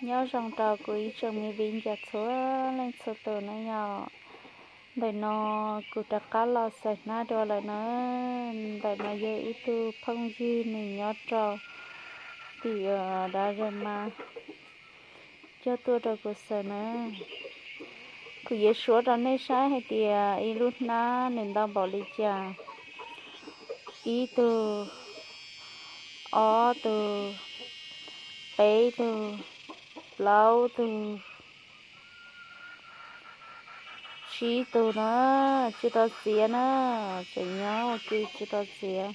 Nyob zoo rau kuv ib tsoom me viv ncaus txhua leej txhua tus na yom. Ntawm no kuv rov qab los xaws hnab dua lawm na. Ntawm no yog ib tug phooj ywg nws nyob rau tim Dab Zej Mas coj tuaj rau kuv xaws na. Kuv yuav suav rau nej saib hais tias ib lub hnab nws ntau npaum li cas. Ib tug, ob tug, peb tug, plaub tug, tsib tug na, tsis tau txiav na, tseem nyob ua ke tsis tau txiav.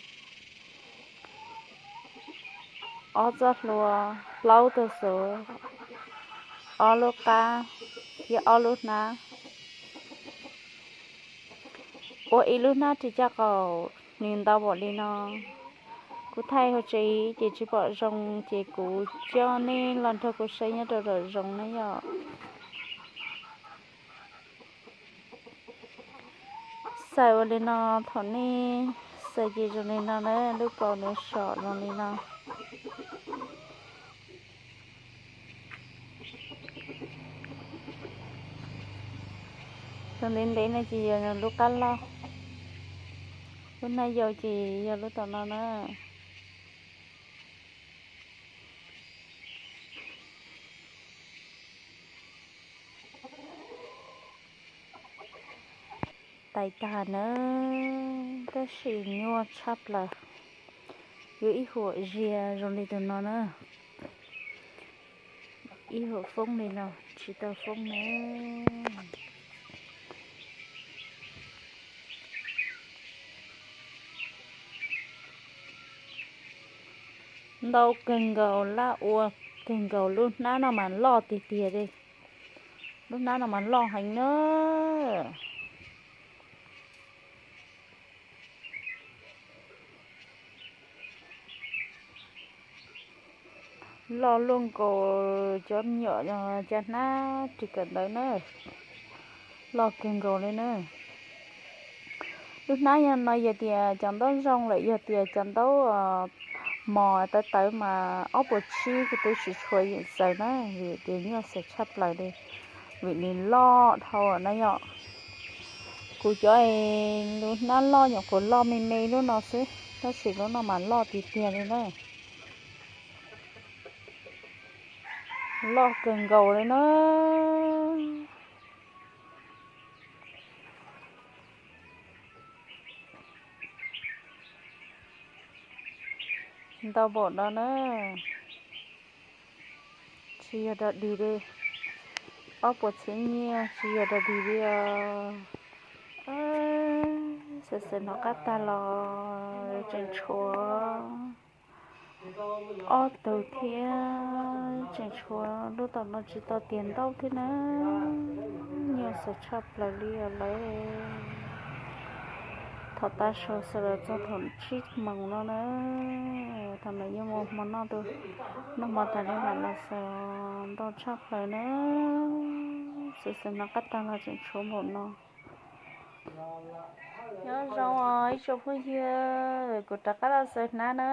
Ob txoj hlua, plaub tug xuv, ob lub qab thiab ob lub hnab. Ua ib lub hnab ris caj qaum nws ntau npaum li no. Kuv thaij hauv tsev ces tsis pom zoo ces kuv coj nej los nrog kuv saib nyob rau nraum zoov na yom. Xaws ua li no, thaum nej xaws ces zoo li no na, lub kaus nws som zoo li no. Tau ntev ntev no ces yog lub qab loj, lub hnab yau ces yog lub tom no na. Tais tag na, tab sis nyuaj tshaj plaws. Yuav ib huam zias zoo li tus no na, ib huam foob li no, tsis tau foob na. Ntau kawg nkaus, laj ua kawg nkaus, lub hnab no mas loj tiag tiag li. Lub hnab no mas loj heev na. Loj luaj nkaus cov nyuam cov hnab ris kawm ntawv na, loj kawg nkaus li na. Lub hnab no yog tias cov ntaub zoo lawm, yog tias cov ntaub mos tawv tawv mas ob puas tsib kuv twb tsis tshua yeem xaws na, vim tias nyuaj xaws tshaj plaws li, vim nws loj dhau na yom. Kuv cov lub hnab loj nyuam qhuav loj me me lub no xwb, tab sis lub no mas loj tiag tiag li na. Loj kawg nkaus li na. Ntau npaum no na, tsis yog dog dig li, ob puas txhiab nyiaj tsis yog dog dig li os. Xaws xaws hnov qab tag los tseem tshuav ob tug thiab, tseem tshuav lub tom no tsis tau tiav ntaub thiab na. Nyuaj xaws tshaj plaws li os lawv. Thaum tav su xaws los txog thaum tsib moos no na, thaum no yeej muaj hmo noj, noj hmo tag li mam los xaws, ntau tshaj plaws na. Xaws xaws hnov qab tag los tseem tshuav npaum no. Nyob zoo os ib tsoom phooj ywg, kuv rov qab los xaws hnab na.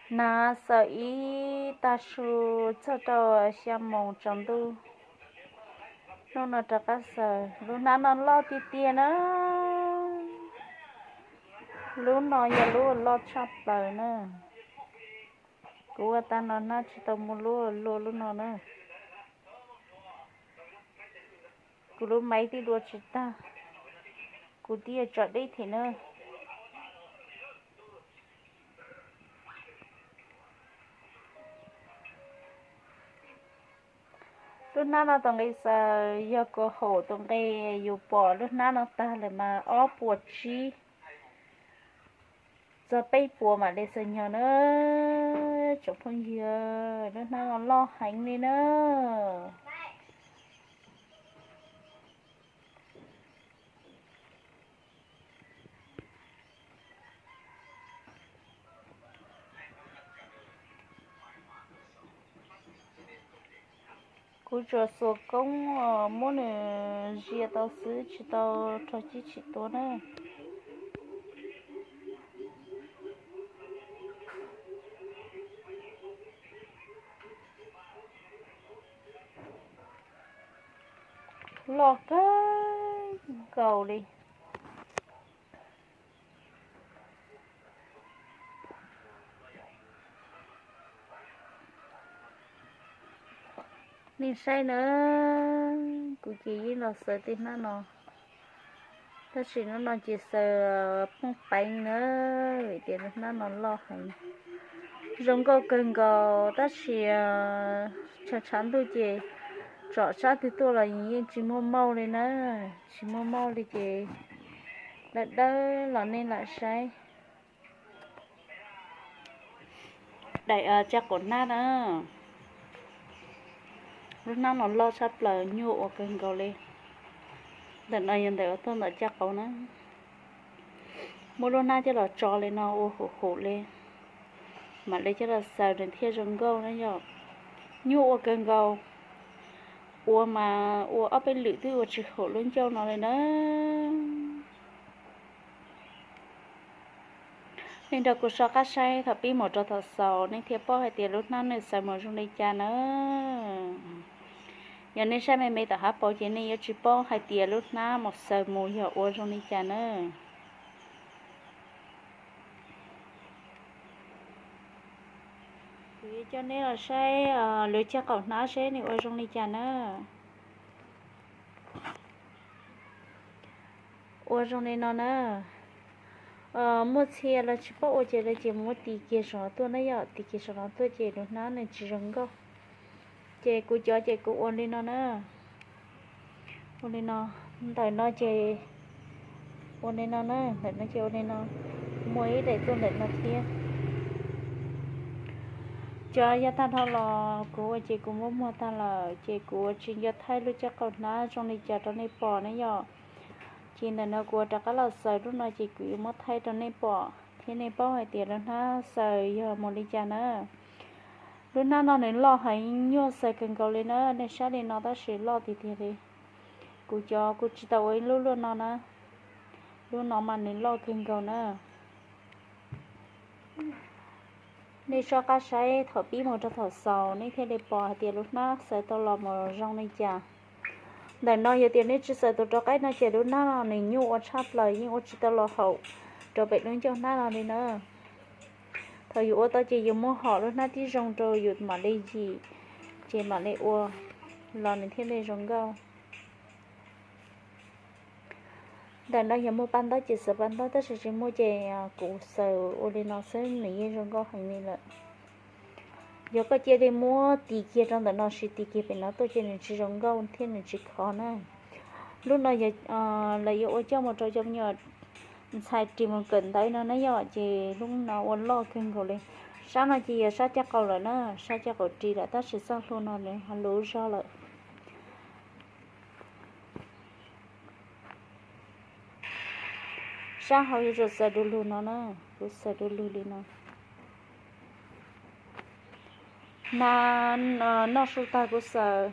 Hnav xaws ib tag su txog rau xya moos tsaus ntuj. Hnub no rov qab xaws, lub hnab no loj tiag tiag na. Lub no yog lub loj tshaj plaws na. Kuv ua tag no hnab tsis tau muaj lub luaj lub no na. Kuv lub maiv twb dua tsis tag, kuv twb yuav tso deb thiab na. Lub hnab no tus nqi xaws yog kaum haum tus nqi, yus pom lub hnab no tag lawm mas ob puas tsib txog peb puas mam li xaws nyog na. Tsoom phooj ywg, lub hnab no loj heev li na. Kuv tsuas xuas koob muab nws zias tau xwb, tsis tau rho cib tshim tua na. Loj kawg nkaus li. Nej saib na, kuv ces yeej los xaws tej hnab no, tab sis hnub no ces xaws poob peev na, vim tias hnab no loj heev. Zoo nkauj kawg nkaus tab sis tshav tshav ntuj ces tsom sab twg tuaj los yeej tsis muaj mauj li na, tsis muaj mauj li ces dawb dawb los nej lam saib. Daim tsab qaum hnab na, lub hnab no loj tshaj plaws nyuaj ua kawg nkaus li. Ntawm no yog ntawm uas tuaj ntawm caj qaum na. Muab lub hnab coj los tso li no ua hum hum li, mam li coj los xaws nws thiaj zoo nkauj na yom. Nyuaj ua kawg nkaus, ua mas ua ob peb lwm twb ua tsis hum lub ncauj no li na. Nej nrog kuv soj qab saib thaum pib mus rau thaum xaus nej thiaj paub hais tias lub hnab nws xaws mus zoo li cas na. Yog nej saib me me tom hav paus ces nej yuav tsis paub hais tias lub hnab mus xaws mus yog ua zoo li cas na. Kuv yuav coj nej los saib lub caj qaum hnab seb nws ua zoo li cas na. Ua zoo li no na. Muaj txhia lawv tsis paub ua ces lawv ces muab tis kiag saum no tuaj na yom, tis kiag saum no tuaj ces lub hnab nws tsis zoo nkauj. Ces kuv cov ces kuv ua li no na. Ua li no, ntawm no ces ua li no na, ntawm no ces ua li no, muaj ib daim tuaj ntawm no thiab. Cov yav tag dhau los kuv ua ces kuv muab muag tag lawm ces kuv ua tsis nco thaij lub caj qaum hnab zoo li cas rau nej pom na yom. Ces ntawm no kuv ua rov qab los xaws lub no ces kuv yuav muab thaij rau nej pom thiab nej paub hais tias lub hnab xaws yog mus li cas na. Lub hnab no nws loj heev nyuaj xaws kawg nkaus li na, nej saib li no tab sis loj tiag tiag li. Kuv cov kuv tsis tau ua ib lub luaj no na, lub no mas nws loj kawg nkaus na. Nej soj qab saib thaum pib mus rau thaum xaus nej thiaj li pom hais tias lub hnab xaws tau los mus zoo li cas. Ntawm no yog tias nej tsis xaws tus rov qaib no ces lub hnab no nws nyuaj ua tshaj plaws yeej ua tsis tau los haum rau pem lub ncauj hnab no li na. Thaum yus ua tau ces yus muab hom lub hnab tib zoo rau yus mam li yim, ces mam li ua los nws thiaj li zoo nkauj. Ntawm no yog muaj paj ntaub ces xaws paj ntaub tab sis tsis muaj ces kuv xaws ua li no xwb nws yeej zoo nkauj heev li lawm. Yog koj cia li muab tis kiag rau ntawm no sis tis kiag pem no tuaj ces nws tsis zoo nkauj thiab nws tsis khov na. Lub no yog lawv yuav ua coj mus rau cov me nyuam ntxhais ris mus kawm ntawv no na yom, ces lub no ua loj kawg nkaus li. Sab no ces yog sab caj qaum lawm na, sab caj qaum ris lawm tab sis txoj hlua no nws ho luv zog lawm. Sab hauv yuav tsum xaws du lug no na, kuv xaws du lug li no. Nag noj su tag kuv xaws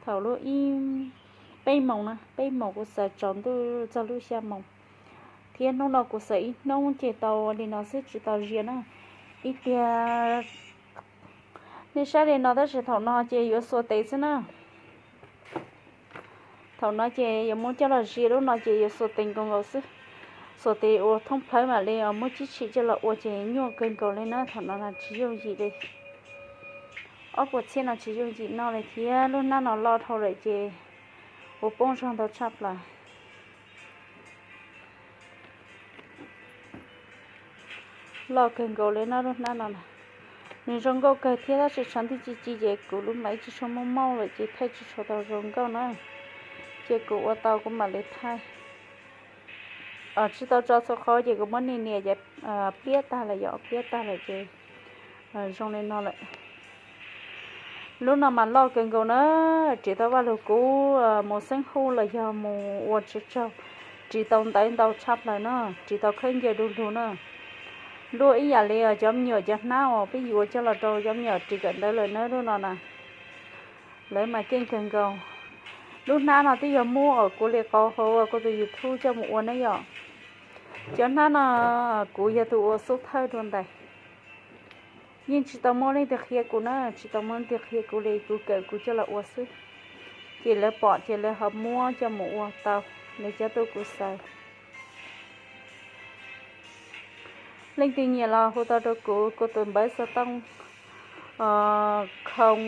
thaum lub ib, peb moos na, peb moos kuv xaws tsaus ntuj txog lub xya moos, thiab hnub no kuv xaws ib hnub ces tau li no xwb tsis tau zias na. Ib tiag, nej saib li no tab sis thaum no ces yuav xuas tes xwb na. Thaum no ces yuav muab coj los zias, lub no ces yuav xuas tes nkaus nkaus xwb. Xuas tes ua thoob plhawv mam li muab tsib tshim coj los ua ces nyuaj kawg nkaus li na. Thaum no tsis yooj yim li. Ob puas txhiab no tsis yooj yim noj li thiab lub hnab no loj dhau lawm ces ua poob zog ntau tshaj plaws. Loj kawg nkaus li no lub hnab no na. Nws zoo nkauj kawg thiab tab sis tshav ntuj ci ci ces kuv lub mav tsis tshua muaj mauj lawm ces thaij tsis tshua tau zoo nkauj na. Ces kuv ua tau kuv mam li thaij. Tsis tau tso txhua qhov ces kuv muab nias nias ces pliab tag lawm, yog pliab tag lawm ces zoo li no lawm. Lub no mas loj kawg nkaus na, ris tau Vaj Lug Kub mus xeeb huj los yog mus ua tsaug, ris tau ntawv ntau tshaj plaws na, ris tau khaub ncaws du lug na. Luaj ib yam li cov me nyuam cov hnab uas peb yuav coj los rau cov me nyuam ris kawm ntawv lawm na lub no na. Lawv mas keej kawg nkaus. Lub hnab no twb yog muab uas kuv li qau hauv kuv tus YouTube coj mus ua na yom. Cov hnab no kuv yog tus ua xub thawj dua ntais. Yeej tsis tau muaj leej twg qhia kuv na, tsis tau muaj leej twg qhia kuv li, kuv kawm kuv coj los ua xwb. Ces lawv pom ces lawv ho muab coj mus ua tau, lawv coj tuaj kuv xaws. Leej twg nyiam los hu tau rau kuv, kuv tus npawb xov tooj không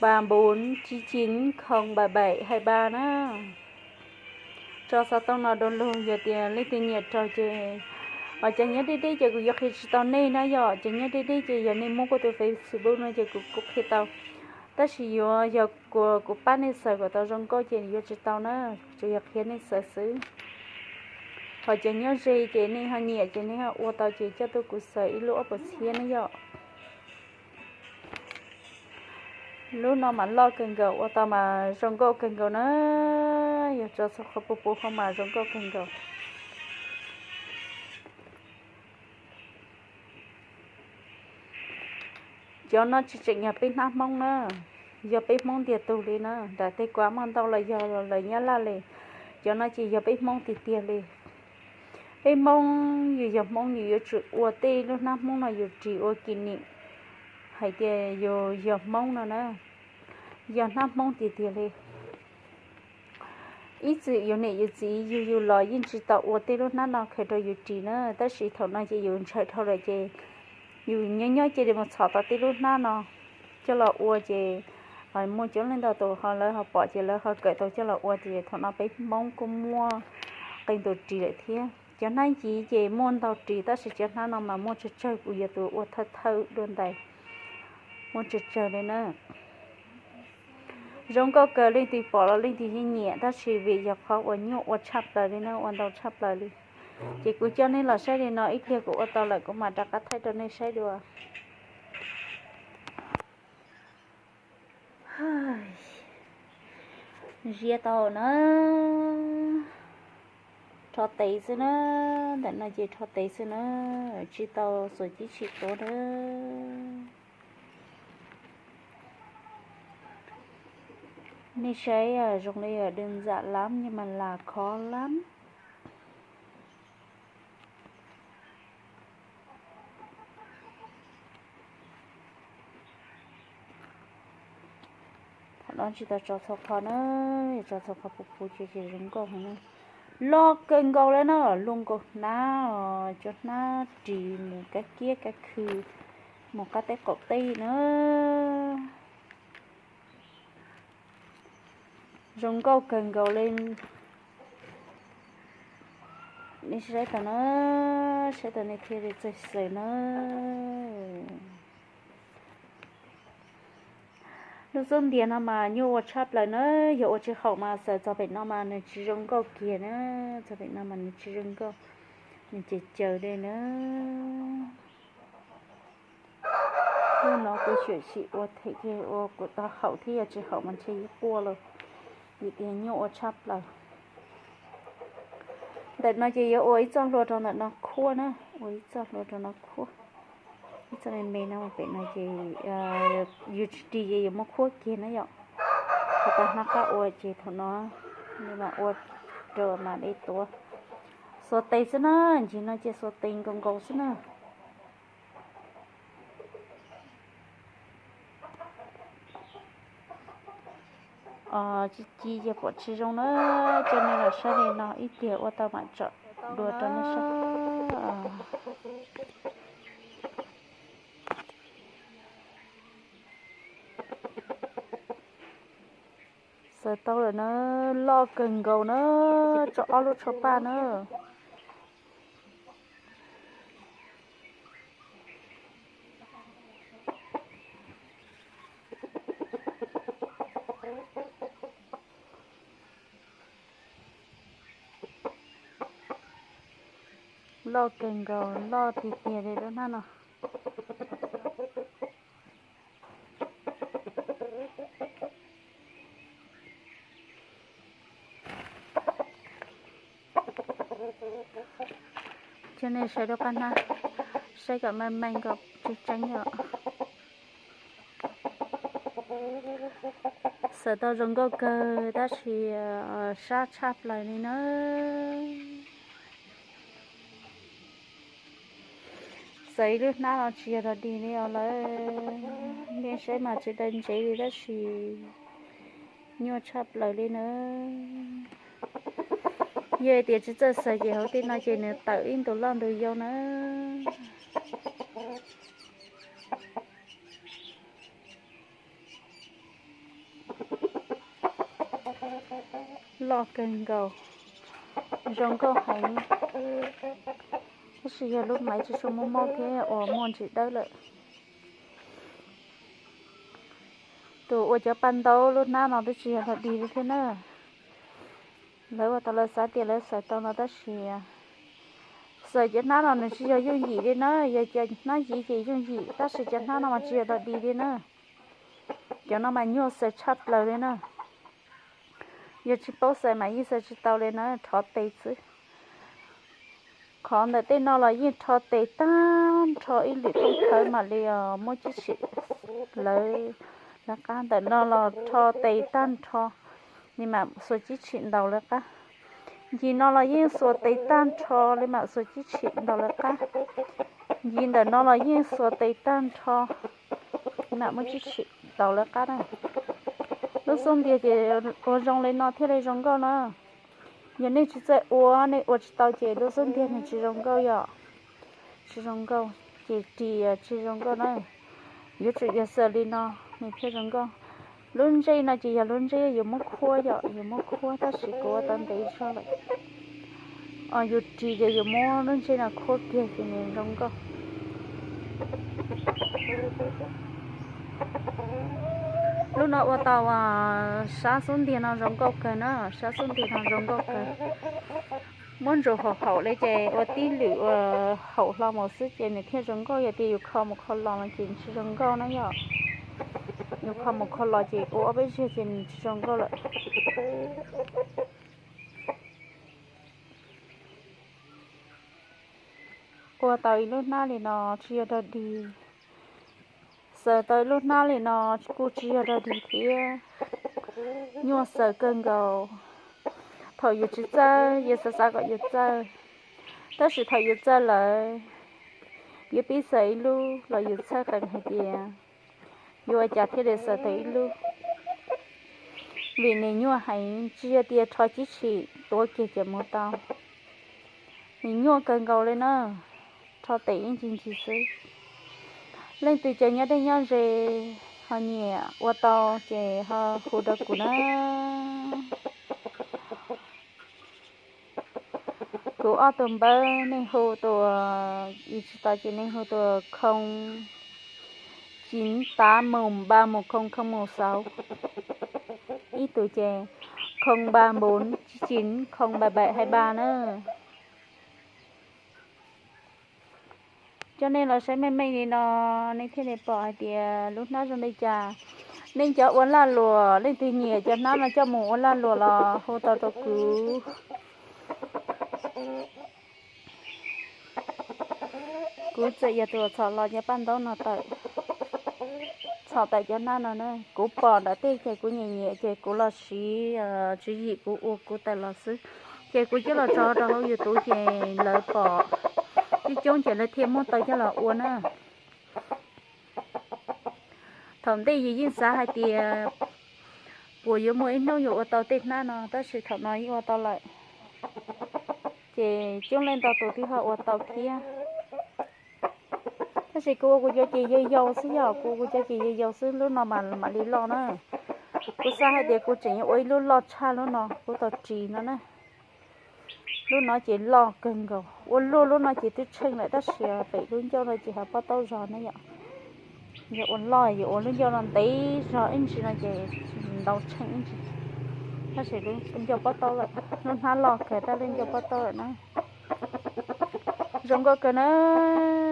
ba bốn chín chín không ba bảy hai ba na. Tso xov tooj no dua lug, yog tias leej twg nyiam raug ces, cov nyob deb deb ces kuv yuav qhia tsis tau nej na yom, cov nyob deb deb ces yog nej muab kuv tus Facebook no ces kuv kuj qhia tau. Tab sis yuav yog kuv pab nej xaws kom tau zoo nkauj ces yuav tsis tau na, tsuas yog qhia nej xaws xwb. Ho cov nyob ze ces nej ho nyiam ces nej ho ua tau ces coj tuaj kuv xaws ib lub ob puas txhiab na yom. Lub no mas loj kawg nkaus, ua tau mas zoo nkauj kawg nkaus na, yog tso txhua qhov puv puv hauv mas zoo nkauj kawg nkaus. Cov no tsis tseem yog peb hnab Hmoob na, yog peb Hmoob ntiag tug li na, nram tej kuv muaj ntau los yog lawv Nyab Laj li. Cov no ces yog peb Hmoob tiag tiag li. Peb Hmoob, yus yog Hmoob yus yuav tsum ua tej lub hnab Hmoob no yus ris ua kỷ niệm hais tias yus yog Hmoob no na, yog hnab Hmoob tiag tiag li. Ib txwm yus niam yus txiv yug yus los yeej tsis tau ua tej lub hnab no khaws rau yus ris na, tab sis thaum no ces yus ntshaw dhau lawm ces yus nyob nyob cia li mus txhom tau tej lub hnab no coj los ua ces muaj coob leej ntau tus ho lawv ho pom ces lawv ho kawm tau coj los ua ces thaum no peb Hmoob kuj muaj qee tus ris lawm thiab. Cov hnab nciv ces muaj ntau ris tab sis cov hnab no mas muaj tsawg tsawg, kuv yog tus ua thawj thawj dua ntais, muaj tsawg tsawg li na. Zoo nkauj kawg, leej twg pom los leej twg yeej nyiam, tab sis vim yog qhov uas nyuaj ua tshaj plaws li na, ua ntau tshaj plaws li. Ces kuv coj nej los saib li no, ib pliag kuv ua tau lawm kuv mam rov qab thaij rau nej saib dua. Ziab tau na, rho tes xwb na, ntawm no ces rho tes xwb na, tsis tau xuas cib tsis tuav na. Nej saib zoo li đơn giản lắm nhưng mà là khó lắm. Thaum no tsis tau tso txhua qhov na, tso txhua qhov puv puv ces zoo nkauj heev na. Loj kawg nkaus li na, luaj nkaus hnab, cov hnab ris mus kab kiab kab khw, mus qab teb qaum teb na. Zoo nkauj kawg nkaus li. Nej saib tau na, saib tau nej thiaj li txawj xaws na. Lub xub ntiag no mas nyuaj ua tshaj plaws na, yog ua tsis haum mas xaws txog pem no mas nws tsis zoo nkauj kiag na, txog pem no mas nws tsis zoo nkauj, nws ces caws li na. Hnub no kuv xyuam xim ua them kiag ua kuv tau haum thiab, yog tsis haum mas ntshe yeej quaj lawm, vim tias nyuaj ua tshaj plaws. Ntawm no ces yuav ua ib txoj hlua rau ntawm no khuab na, ua ib txoj hlua rau no khuab. Ib txoj me me no pem no ces yus tsis ris ces yuav muab khuab kiag na yom. Thaum hnab qab ua ces thaum no mam ua rau mam li tuav. Xuas tes xwb na, ntsis no ces xuas tes nkaus nkaus xwb na. Ci ci ces pom tsis zoo na, coj nej los saib li no ib pliag ua tau mam tsom dua rau nej saib. Xaws tau lawm na, loj kawg nkaus na, tso ob lub tsho paj na. Loj kawg nkaus, loj tiag tiag li lub hnab no. Coj nej saib rau qab hnab, saib kom meej meej kom tseeb tseeb yom. Xaws tau zoo nkauj kawg tab sis sab tshaj plaws li na. Xaws ib lub hnab no tsis yog dog dig li os lawm, nej saib mas tsis dawb ntsev li tab sis Nyuaj tshaj plaws li na. Yog tias tsis txawj xaws ces hauv tej no ces nws tawm ib ntus loj ntus yau na. Loj kawg nkaus, zoo nkauj heev, tab sis yog lub maiv tsis tshua muaj mob thiab uas muaj ntsis dawb lawm. Tus ua cov paj ntaub lub hnab no twb tsis yog dog dig li thiab na. Lawv ua tau lawv xav tias lawv xaws tau no tab sis xaws cov hnab no nws tsis yog yooj yim li na, yog cov hnab yiv ces yooj yim tab sis cov hnab no mas tsis yog dog dig li na. Cov no mas nyuaj xaws tshaj plaws li na. Yog tsis paub xaws mas yeej xaws tsis tau li na, rho tes xwb. Qhov ntawm tej no los yeej rho tes tag nrho ib lwm thooj thawv mam li muaj cib tshim lawv lawv qab. Ntawm no los rho tes tag nrho li mam xuas cib tshim ntaus lawv qab. Ncig no los yeej xuas tes tag nrho li mam xuas cib tshim ntaus lawv qab. Ncig ntawm no los yeej xuas tes tag nrho li mam muaj cib tshim ntaus lawv qab na. Lub xub ntiag ces ua zoo li no thiaj li zoo nkauj na. Yog nej tsis txawj ua, nej ua tsis tau ces lub xub ntiag nws tsis zoo nkauj yom. Tsis zoo nkauj, ces ris tsis zoo nkauj na. Yuav tsum yog xaws li no nws thiaj zoo nkauj. Lub ntsej no ces yog lub ntsej yuav muab khuab yom, yuav muab khuab tab sis kuv ua tau ntev zog lawm. Yus ris ces yus muab lub ntsej no khuab kiag ces nws zoo nkauj. Lub no ua tau sab xub ntiag no zoo nkauj kawg na, sab xub ntiag no zoo nkauj kawg. Muab ntsaum haum haum li ces ua tib lwm ua haum hlo mus xwb ces nws thiaj zoo nkauj, yog tias yus kho mus kho los no ces tsis zoo nkauj na yom. Yus kho mus kho los ces ua ob peb zaug ces nws tsis zoo nkauj lawm. Ua tau ib lub hnab li no tsis yog dog dig, xaws tau ib lub hnab li no kuj tsis yog dog dig thiab, nyuaj xaws kawg nkaus. Thaum yus tsis txawj yus xav xav kom yus txawj, tab sis thaum yus txawj lawm, yus pib xaws ib lub los yus txhawj qees hais tias yuav ua cas thiaj li xaws tau ib lub, vim nws nyuaj heev tsis yog tias rho cib tshim tuav kiag ces mus tau. Nws nyuaj kawg nkaus li na, rho tes ib ncig ncig xwb. Leej twg cov nyob deb nyob ze ho nyiam ua tau ces ho hu rau kuv na. Kuv ob tug npawb nej hu tus, tsis tau ces nej hu tus không chín tám một ba một không không một sáu, ib tus ces không ba bốn chín không bảy bảy hai ba na. Coj nej los saib meej meej li no, nej thiaj li pom hais tias lub hnab zoo li cas. Nej cov ua laj luam, leej twg nyiam cov hnab no coj mus ua laj luam los hu tau rau kuv. Kuv txawm yog tus txhom los cov paj ntaub no tawm, txhom tawm cov hnab no na. Kuv pom nram tej ces kuv nyiam nyiam ces kuv los siv tswv yim kuv ua kuv tawm los xwb. Ces kuv coj los tso rau hauv YouTube ces lawv pom coob coob ces lawv thiaj muab tau coj los ua na. Thaum ntej yus yeej xav hais tias puas yuav muaj ib hnub yuav ua tau tej hnab no, tab sis thaum no yeej ua tau lawm. Ces coob leej ntau tus twb ho ua tau thiab. Tab sis kuv ua kuv cov ces yau yau xwb, yog kuv ua kuv cov ces yau yau xwb, lub no mas mam li loj na. Kuv xav hais tias kuv tseem yuav ua ib lub loj tshaj lub no, kuv tau ris no na. Lub no ces loj kawg nkaus, ua luaj lub no ces twb tsheej lawm tab sis pem lub ncauj no ces ho pob taub zog na yom. Yog ua loj yus ua lub ncauj no ntev zog ib ntsis no ces ntau tsheej ib ntsis. Tab sis lub ncauj pob taub lawm, lub hnab loj kawg tab lub ncauj pob taub lawm na. Zoo nkauj kawg na,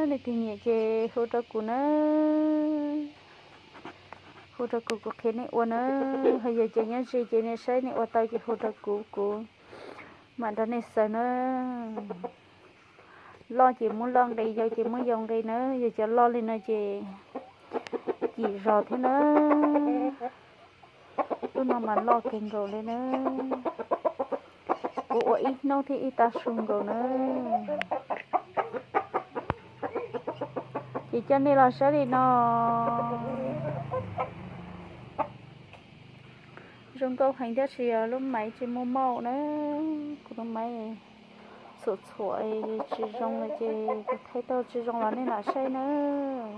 nej tus nyiam ces hu rau kuv na. Hu rau kuv, kuv qhia nej ua na. Ho yog cov nyob ze ces nej saib nej ua tau ces hu rau kuv, kuv mam nrog nej xaws na. Loj ces muab loj nqe, yau ces muab yau nqe na. Yog cov loj li no ces kim zog thiab na. Lub no mas loj kawg nkaus li na. Kuv ua ib hnub thiab ib tag su nkaus na. Ces coj nej los saib li no. Zoo nkauj heev thiab tsis yog lub maiv tsis muaj mauj na. Kuv lub maiv txhuam txhuam tsis zoo ces kuv thaij tau tsis zoo los nej lam saib nawb.